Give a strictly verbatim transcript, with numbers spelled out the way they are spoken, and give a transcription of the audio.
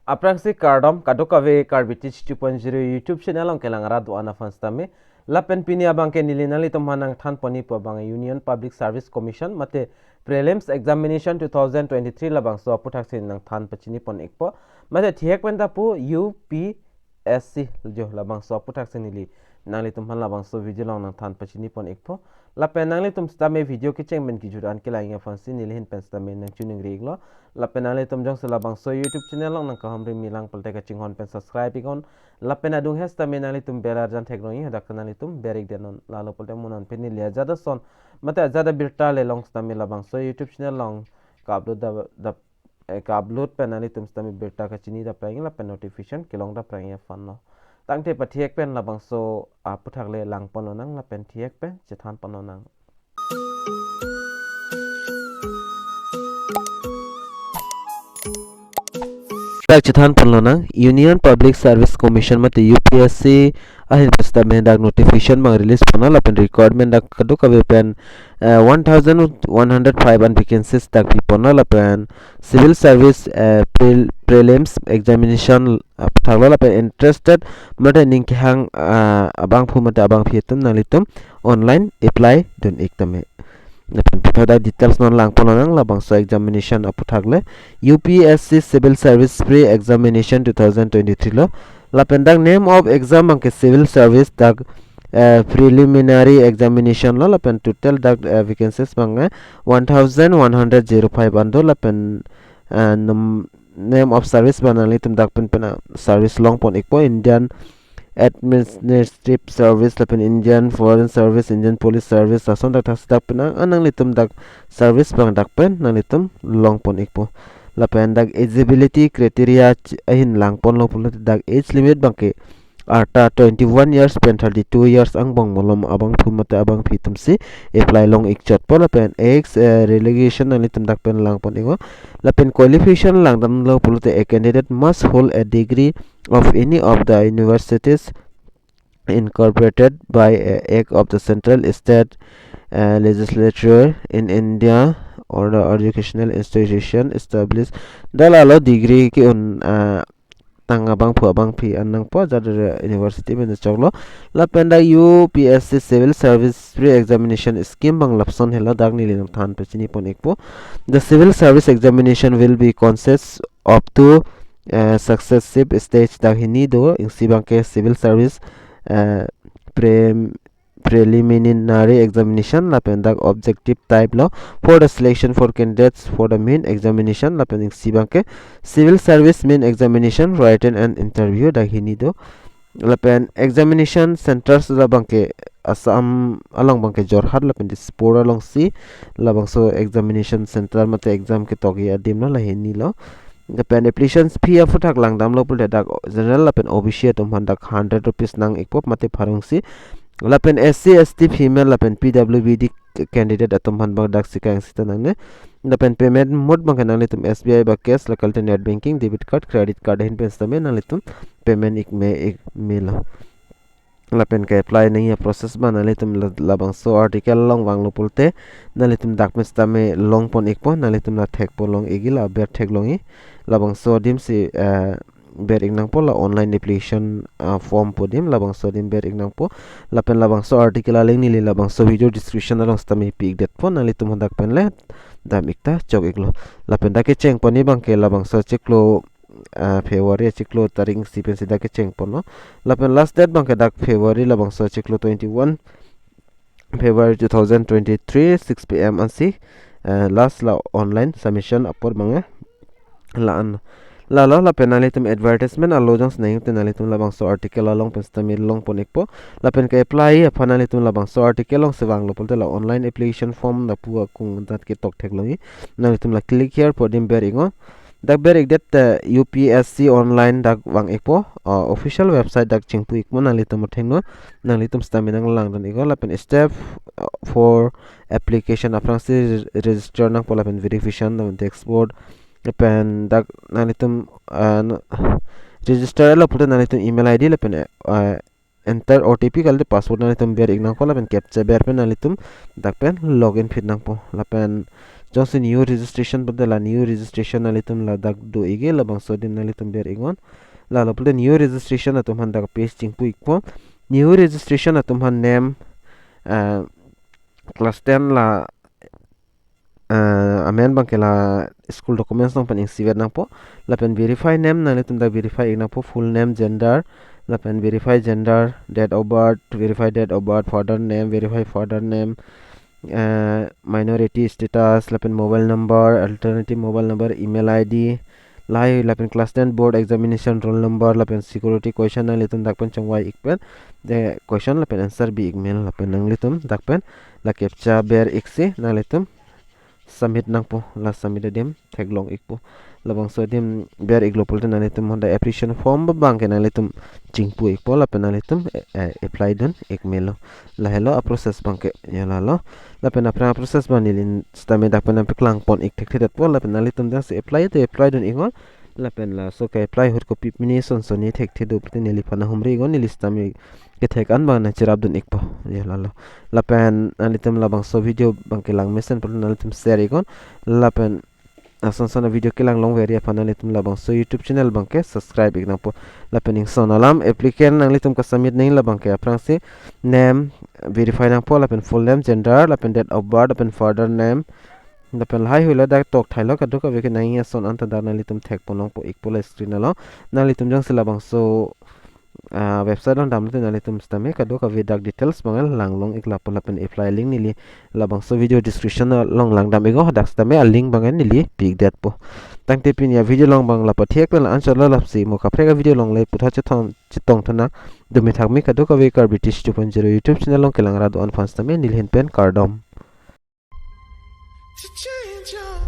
Aphrangsi kardom kadokave Karbi Teach two point zero YouTube channel along kelang arat do-an aphan sitame. Lapen pini abangke neli nanglitum aphan nangthanponji pu abang Union Public Service Commission mate Prelims Examination two thousand twenty-three labangso aputhaksi nangthan pachinipon ikpo. Mate thihek pen ta pu U P S C jo labangso aputhaksi neli nanglitum aphan labangso video along nangthan pachinipon ikpo. Lapen nanglitum sitame video kecheng pen kejut an kelang aphansi neli ahin pen sitame nangchiningri iklo. Lapen nanglitum jongsi labangso YouTube channel along nangkahumri milang pulote kachinghon pen subscribe iknon. Lapen adung he sitame nanglitum bell arjan theklongji, hadak nanglitum ber ikdet non. Lalo pulote mo non pen neli ajat ason mate ajat abirta le along sitame labangso YouTube channel along ka-upload da, da, eh, ka-upload pen nanglitum sitame birta kachini dapprang lapen notification kelong dapprang aphanlo. Tangte pathihek pen labangso aputhak le langponlonang lapen thihek pen chethanponlonang. Dak chethanponlonang, Union Public Service Commission mate U P S C ahin pen sitame dak notification abang release ponlo lapen requirement dak kadokave pen, eh, one thousand one hundred five an vacancies dak piponlo lapen civil service, eh, prel-, prelims examination, ah, thaklo lapen interested mate ning kehang, ah, abangphu mate abangpi atum nanglitum online apply dun ik tame. Lapen puthot dak details non langponlonang labangso examination aputhak le U P S C Civil Service Pre-Examination two thousand twenty-three lo. Lapen dak name of exam abangke civil service dak, eh, preliminary examination lo lapen total dak, eh, vacancies abang, eh, one thousand one hundred zero five an do lapen, eh, num-, name of service abang nanglitum dak pen pen, ah, service longpon ikpo Indian Administrative Service lapen Indian Foreign Service, Indian Police Service, lason dak thaksi dak pen ang, ah, nanglitum dak service abang dak pen nanglitum longpon ikpo. Lapen dak eligibility criteria ch-, ahin langponlo pulote dak age limit abangke arta twenty-one years pen thirty-two years angbong malom abangphu mate abangpi atumsi apply long ik chotpo lapen age, eh, relaxation nanglitum dak pen langpon iknon. Lapen qualification langdamlo pulote a candidate must hold a degree of any of the universities incorporated by a act of the central, state, uh, legislature in India or the educational institution established. Dak lalo degree ke-un, uh, tang abangphu abangpi an nangpo, ajat university pen choklo. Lapen dak U P S C Civil Service Pre-Examination Scheme abang lapuson helo, dak neli nangthan pachinipon ikpo. The civil service examination will be consists of two, uh, successive stage, dak hini do, isi abangke civil service, uh, prem-, preliminary examination lapen dak objective type lo for the selection for candidates for the main examination lapen isi abangke civil service main examination written and interview, dak hini do. Lapen examination centers labangke Assam along abangke Jorhat lapen Dispur alongsi labangso examination center mate exam ketokji adim lo, la hini lo. Lapen application fee aputhak langdamlo pulote dak general lapen O B C atum aphan dak hundred rupees nang ikpo mate pharungsi. Lapen S C, S T, female lapen P W B D candidate atum aphan abang dak sika ing sita nangne. Lapen payment mode abangke nanglitum S B I ba cash, local net banking, debit card, credit card ahin pen sitame nanglitum payment ik me ik melo. Lapen ke-apply nangji a-process abang nanglitum la-, labangso article along vanglo pulote nanglitum dak pen sitame longpon ikpo, nanglitum la thekponlong ikji, la aber theklongji. Labangso adim si, eh, ber ik nangpo, la online application, ah, form pu adim, labangso adim ber ik nangpo. Lapen labangso article alink neli labangso video description along sitame pi ikdetpo, nanglitum hadak pen le dam ik ta chok iklo. Lapen dak kechengponji abangke labangso chiklo, ah, February chiklo tarik isi pensi dak kechengponlo. Lapen last date abangke dak February labangso chiklo twenty-one February two thousand twenty-three, six P M ansi, eh, last la online submission apor abang, eh, la-an. Lalo lapen nanglitum advertisement alo jongsi nangji te nanglitum labangso article along pen sitame longpon ikpo. Lapen ke-apply aphan nanglitum labangso article alongsi vanglo pulote la online application form lapu akung ajat ketok theklongji. Nanglitum la click here pu adim ber iknon. Dak ber ikdet te U P S C online dak vang ikpo, ah, official website dak chingpu ikpo, nanglitum athengno, nanglitum sitame nanglangdun iknon. Lapen step, ah, for application aphrangsi re-, register nangpo lapen verification lapen dashboard lapen dak nanglitum, ah, n-, register lo pulote nanglitum email I D lapen, ah, enter O T P kalite password nanglitum ber ik nangpo lapen captcha ber pen nanglitum dak pen login phit nangpo. Lapen Jongsi new registration pulote la new registration nanglitum ladak do-ikji, labangso adim nanglitum ber-iknon. Lalo pulote new registration atum aphan dak page chingpu-ikpo. New registration atum aphan name, ah, class ten la, ah, amen abangke la school documents along pen ingsivet nangpo. Lapen verify name nanglitum dak verify-ik nangpo, full name, gender, lapen verify gender, date of birth, verify date of birth, father name, verify father name, eh, minority status, lapen mobile number, alternative mobile number, email I D, lahai lapen class ten board examination roll number, lapen security question nanglitum dak pen chongvai-ik pen, de question lapen answer bi-ik melo, lapen nanglitum dak pen la captcha ber-ik si nanglitum submit nangpo, la submit adim theklong-ikpo. Labangso adim ber-iklo pulote nanglitum honda application form abangke nanglitum chingpu-ikpo, lapen nanglitum, eh, eh, apply dun-ik melo. Lahelo a-process abangke, ya lalo. Lapen aphrang a-process abang neli sitame dak pen nangpaklang pon-ik thekthedetpo, lapen nanglitum jongsi apply te apply dun-iknon. Lapen laso ke-apply ahut kopi pini son sonni thekthe do pulote neliphan nanghumri-iknon, neli sitame kethek an abang nangcherap dun-ikpo, ya lalo. Lapen nanglitum labangso video abangke lang mesen pulote nanglitum share-iknon. Lapen ason son a-video kelang longveri aphan nanglitum labangso YouTube channel abangke subscribe-ik nangpo. Lapen ingson alam applicant nanglitum ka-submit nangji labangke aphrangsi name verify nangpo, lapen full name, gender, lapen date of birth, lapen father name, lapen lahai hui ladak tok thailo, kadokave ke nangji ason anta dak nanglitum thek pon longpo-ikpo la screen along. Nanglitum jongsi labangso, ah, website along damlote nanglitum sitame kadokave dak details abang lang long-ik lapo, lapen apply link neli labangso video description along langdam-iknon, hadak sitame a-link abang neli pi-ikdetpo. Tangte pini a-video along abang la pathek pen la-anchot lo, lasi mo kaprek a-video along le puthot chetong chetongthu nang. Dumi thakmi kadokave Karbi Teach two point zero YouTube channel along kelang ra do-an aphan sitame neli ahin pen kardom. To change your